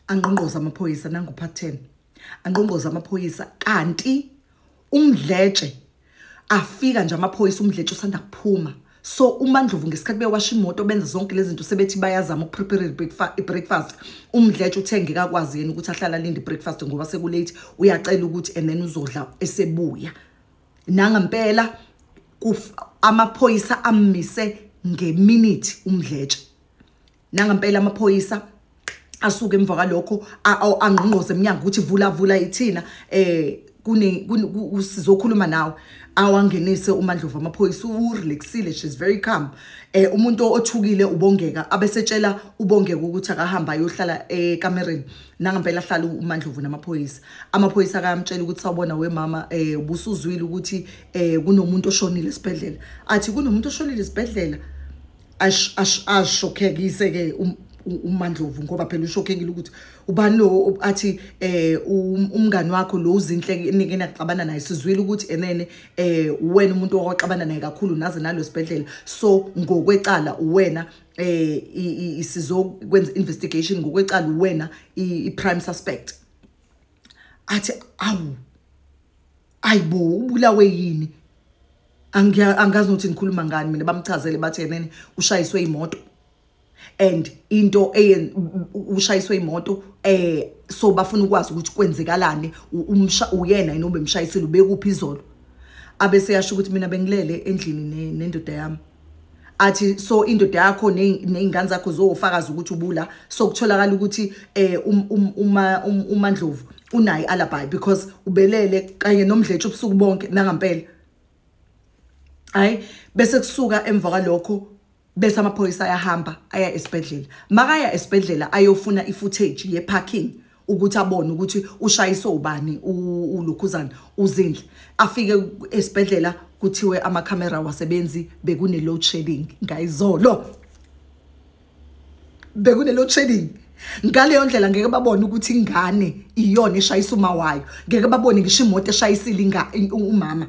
Angqongqoza amaphoyisa nangu part 10. Angqongqoza amaphoyisa kanti uMdletshe afika nje amaphoyisa, uMdletshe usanda kuphuma. So uMaNdlovu ngesikhathi bewasha imoto benza zonke lezi zinto, sebethi bayazama ukuprepare i-breakfast, uMdletshe uthe ngeke akwazi yena ukuthi ahlale alinde i-breakfast ngoba sekulate, uyacela ukuthi and then uzodla esebuya. Nangempela amaphoyisa ammise ngeminute uMdletshe. Nangempela amaphoyisa asuke emva kwalokho angqongqoze eminyango ukuthi vula vula ithina, kune sizokhuluma nawe. Awangenise uMaNdlovu amaphoyisa, urelaxile, she's very calm. Umuntu othukile uBongeka, abesetshela uBongeka ukuthi akahamba ayohlala ekamereni. Nangempela ahlala uMaNdlovu namaphoyisa. Amaphoyisa akayamtshela ukuthi sawubona wemama, ubusuzwile ukuthi kunomuntu oshonile esibhedlela? Athi kunomuntu oshonile esibhedlela. Ashokhekise ke uMaNdlovu ngoba phela ushokhekile ukuthi ubani lo. Athi umngani wakho lo uZinhle nike naxabana naye, sizwile ukuthi enene wena umuntu owaxabana naye kakhulu naze nalo sibhedlela, so ngokwecala wena sizokwenza investigation, ngokwecala wena i-prime suspect. Athi awu, ayibo, ubulawe yini? Angazi nokuthi ngikhuluma ngani mina. Bamchazele bathi enene ushayiswe imoto and into ushayiswe imoto, so bafuna ukwazi ukuthi kwenzekalani, umsha uyena yini obemshayisile, ubekuphi izolo. Abese yasho ukuthi mina bengilele endlini nendoda yami. Athi so indoda yakho nezingane zakho zofakaza ukuthi ubula. So kutholakala ukuthi uma uMaNdlovu unayo alibi because ubelele kanye noMdletshe ubusuku bonke nangampela. Hayi, bese kusuka emva kwalokho bese amaphoyisa ayahamba aya esibhedlela. Makaya esibhedlela ayofuna ifootage ye-parking ukuthi abone ukuthi ushayiswe ubani ulokhuzana uZinhle. Afike esibhedlela kuthiwe amakhamera wasebenzi, bekune load shedding ngayizolo, bekune load shedding. Ngaleyo ndlela ngeke babone ukuthi ingane iyona eshayisa uma wayo, ngeke babone ngisho imoto eshayisile umama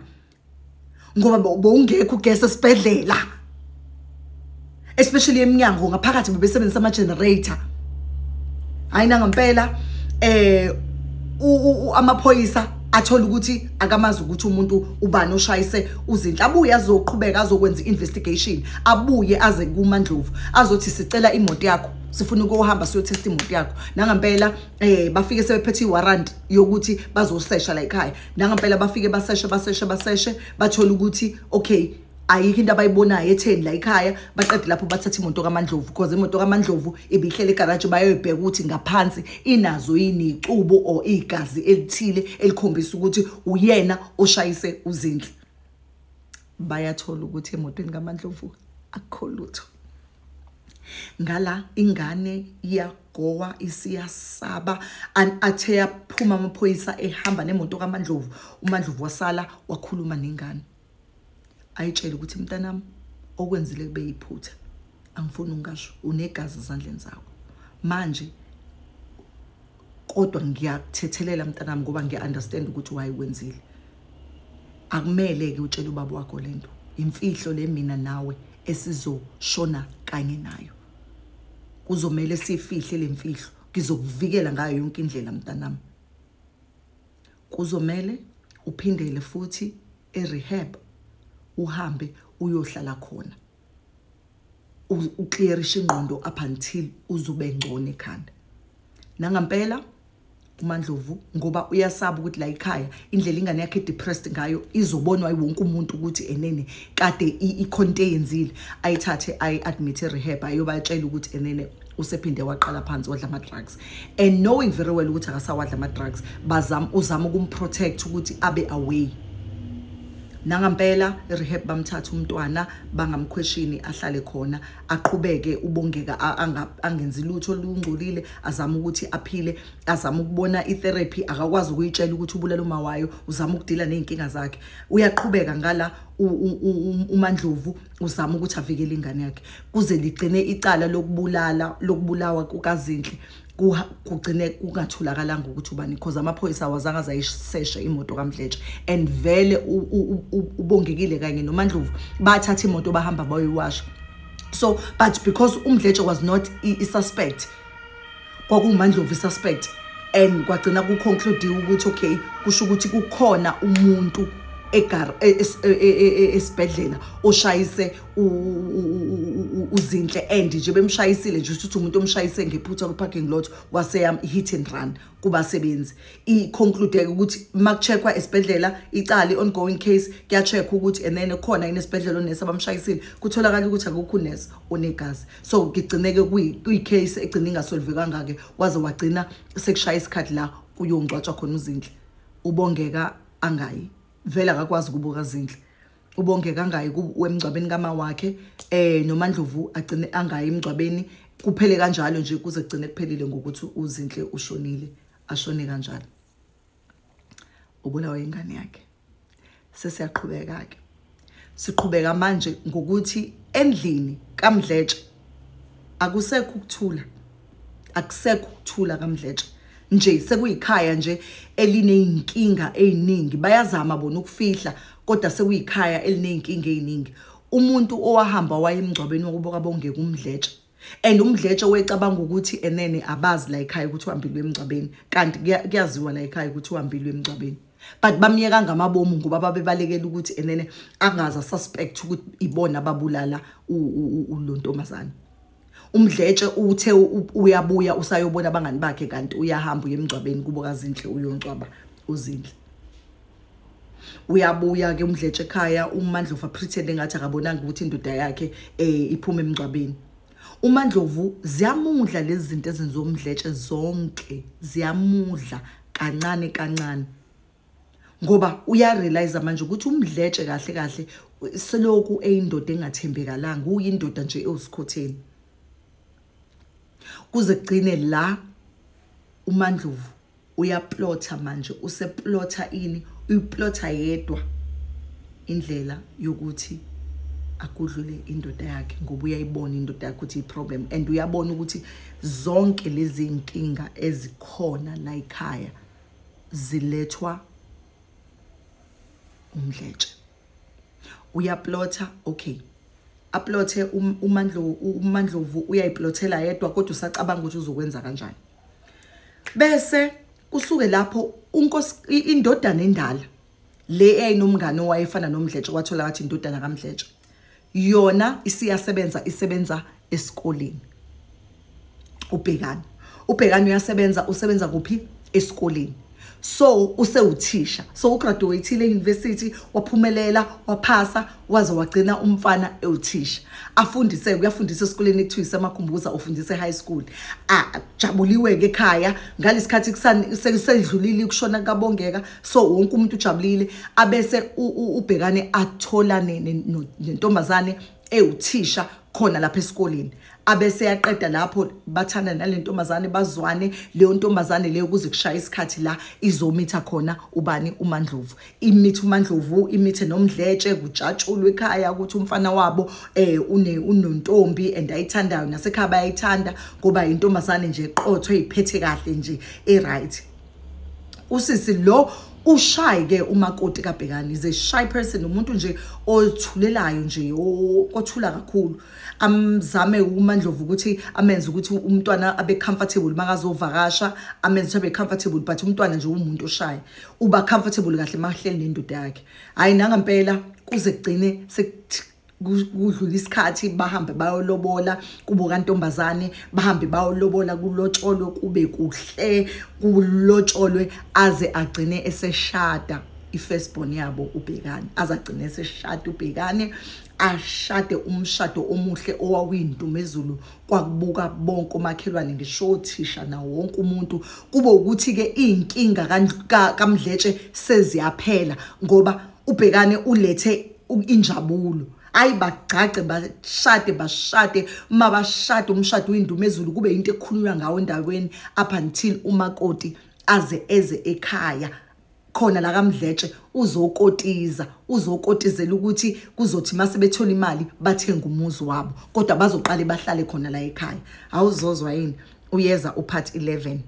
ngoba bowungekho ugesi esibhedlela, especially eminyango ngaphakathi bebesebenzisa ama generator. Hayi, nangempela amaphoyisa athola ukuthi akamazi ukuthi umuntu ubani oshayise uZinhle. Abuye azoqhubeka azokwenza investigation, abuye aze kuMaNdlovu azothi sicela imoto yakho, sifuna ukuhamba siyotest imoto yakho. Nangempela bafike sebephethe iwarrant yokuthi bazosesha la ekhaya. Nangempela bafike baseshe baseshe baseshe, bathola ukuthi okay, ayikho into abayibonayo etheni la ekhaya. Baqede lapho bathatha imoto kaMaNdlovu because imoto kaMaNdlovu ibihlele egarage, bayoyibheka ukuthi ngaphansi inazo yini icubo or igazi elithile elikhombisa ukuthi uyena oshayise uZinhle. Bayathola ukuthi emotweni kaMaNdlovu akukho lutho. Ngala ingane iyagowa, isiyasaba. Athe yaphuma amaphoyisa ehamba nemoto kaMaNdlovu, uMaNdlovu wasala wakhuluma nengane, ayitshela ukuthi mntanami, okwenzile kube yiphutha, angifuni ungasho, unegazi ezandleni zakho manje, kodwa ngiyakuthethelela mntanami ngoba ngiya-understand ukuthi why wenzile. Akumele-ke utshele ubaba wakho lento, imfihlo le mina nawe esizoshona kanye nayo, kuzomele sifihle le mfihlo, ngizokuvikela ngayo yonke indlela mntanami. Kuzomele uphindele futhi e-rehab, uhambe uyohlala khona, uclearishe ingqondo up until uzube ngcono ekhanda. Nangampela uMaNdlovu ngoba uyasaba ukuthi la ekhaya indlela ingane yakhe depressed ngayo izobonwa wonke umuntu ukuthi enene kade ikhonto eyenzile, ayithathe ayi-admit e-rehab, ayobatshela ukuthi enene usephinde waqala phansi wadla ama-drugs, and knowing very well ukuthi akasawadla ama-drugs, bazama uzama ukumprotect ukuthi abe away. Nangampela i-rehab bamthatha umntwana, bangamquestioni, ahlale khona, aqhubeke uBongeka angenzi lutho olungcolile, azame ukuthi aphile, azame ukubona i-therapy. Akakwazi ukuyitshela ukuthi ubulala uma wayo, uzama ukudila ney'nkinga zakhe, uyaqhubeka. Ngala uMaNdlovu uzama ukuthi avikele ingane yakhe kuze ligcine icala lokubulala, lokubulawa kukaZinhle kugcine kungatholakalanga ukuthi ubani, because amaphoyisa awazange azayisesha imoto kaMdletshe and vele uBongekile kanye noMaNdlovu bathatha imoto bahamba bayoyiwasha. So but because uMdletshe was not i-suspect, kwakuMandlovu suspect, and kwagcina kuconclude ukuthi okay, kusho ukuthi kukhona umuntu esibhedlela oshayise uZinhle, and nje bemshayisile nje ukuthi umuntu omshayise ngephutha ku parking lot waseyam hit and run kubasebenzi. I-conclude ukuthi makucheckwa esibhedlela icala, ongoing case, kuyacheckwa ukuthi and then khona inesibhedlela onesi abamshayisile, kutholakala ukuthi akukho unesi onegazi. So kugcineke kuyi-case egcina ingasolvekanga ke, waze wagcina sekushaya isikhathi la kuyongcwatshwa khona uZinhle. Ubongeka angayi, vele akakwazi ukubuka Zinhle. Ubongeka angayi emngcwabeni kama wakhe, noMandlovu agcine angayi emngcwabeni, kuphele kanjalo nje kuze kugcine kuphelile ngokuthi uZinhle ushonile, ashone kanjalo. Ubulawa ingane yakhe. Sesiyaqhubeka ke. Siqhubeka manje ngokuthi endlini kaMdletshe akusekho ukuthula. Akusekho ukuthula kaMdletshe. Nje sekuyikhaya nje elineyinkinga eziningi, bayazama bona ukufihla kodwa sekuyikhaya elineyinkinga eziningi. Umuntu owahamba wayemngcwabeni wokuboka Bongeka uMdletshe, and uMdletshe wecabanga ukuthi enene abazi la ekhaya ukuthi uhambile emngcwabeni, kanti kuyaziwa la ekhaya ukuthi uhambile emngcwabeni, but bamyeka ngamabomu ngoba babebalekela ukuthi enene angaza suspect ukuthi ibona ababulala ulontombazana. UMdletshe uthe uyabuya usayobona abangani bakhe, kanti uyahamba uye emngcwabeni kubo kaZinhle uyongcwaba uZinhle. Uyabuya ke uMdletshe ekhaya, uMandlovu pretend engathi akabonanga ukuthi indoda yakhe iphuma emngcwabeni. uMandlovu ziyamudla lezi zinto ezenziwa uMdletshe zonke, ziyamudla kancane kancane, ngoba uyarealize manje ukuthi uMdletshe kahle kahle seloku eyindoda engathembekalanga, uyindoda nje ewusikhotheni. Kuze kugcine la uMandlovu uyaplotha manje, useplotha ini, uyiplotha yedwa indlela yokuthi akudlule indoda yakhe, ngoba uyayibona indoda yakhe ukuthi i-problem, and uyabona ukuthi zonke lezi inkinga ezikhona la ekhaya zilethwa uMdletshe. Uyaplotha, okay, aplothe uMandlovu uyayiplothela yedwa, kodwa usacabanga ukuthi uzokwenza kanjani. Bese kusuke lapho unkosi indodana endala le eyayinomngane owayefana noMdletshe, kwathola ngathi indodana kaMdletshe, yona isiyasebenza, isebenza esikoleni. uBhekani uyasebenza, usebenza kuphi? Esikoleni. So usewuthisha, so ugraduateile university, waphumelela, waphasa, waze wagcina umfana ewuthisha. Afundise, uyafundisa esikoleni ekuthiwa iseMakhumbuza, ufundise high school. Ajabuliwe ke ekhaya ngalesikhathi sesidlulile ukushona kaBongeka, so wonke umuntu ujabulile. Abese uBhekane atholane nentombazane ewuthisha khona lapha esikoleni. Abese yaqeda lapho, bathanda nalentombazane, bazwane leyo ntombazane leyo kuze kushaya isikhathi la izomitha khona ubani, uMandlovu. Imithe uMandlovu, imithe noMdletshe, kujatshulwe ekhaya ukuthi umfana wabo unontombi and ayithandayo, nasekhaya bayayithanda ngoba intombazane nje eqotho, eyiphethe kahle nje, e-right. Usisi lo ushy ke umakoti kaBhekani, is a shy person, umuntu nje othulelayo nje, othula kakhulu. Amzame uMandlovu ukuthi amenze ukuthi umntwana abe comfortable makazovakasha, amenze abe comfortable, but umntwana nje umuntu oshy, uba comfortable kahle mahleli nendoda yakhe. Hayi nangempela kuze kugcine kudlula isikhathi, bahambe bayolobola kubo kantombazane, bahambe bayolobola, kulotsholwe kube kuhle, kulotsholwe aze agcine eseshada i-firstborn yabo uBhekani, aze agcine eseshada uBhekani, ashade umshado omuhle owawuyindumezulu, kwakubuka bonke omakhelwane ngisho othisha nawo wonke umuntu. Kube ukuthi ke inkinga kaMdletshe seziyaphela ngoba uBhekane ulethe injabulo. Ayi bagcagce, bashade, mabashade umshado uyindumezulu, kube into ekhulunywa ngawo endaweni up until umakoti aze eze ekhaya khona la kaMdletshe uzokotiza, uzokotizela ukuthi kuzothi mase bethola imali bathenga umuzi wabo, kodwa bazoqale bahlale khona la ekhaya. Awuzozwa yini? Uyeza upart 11.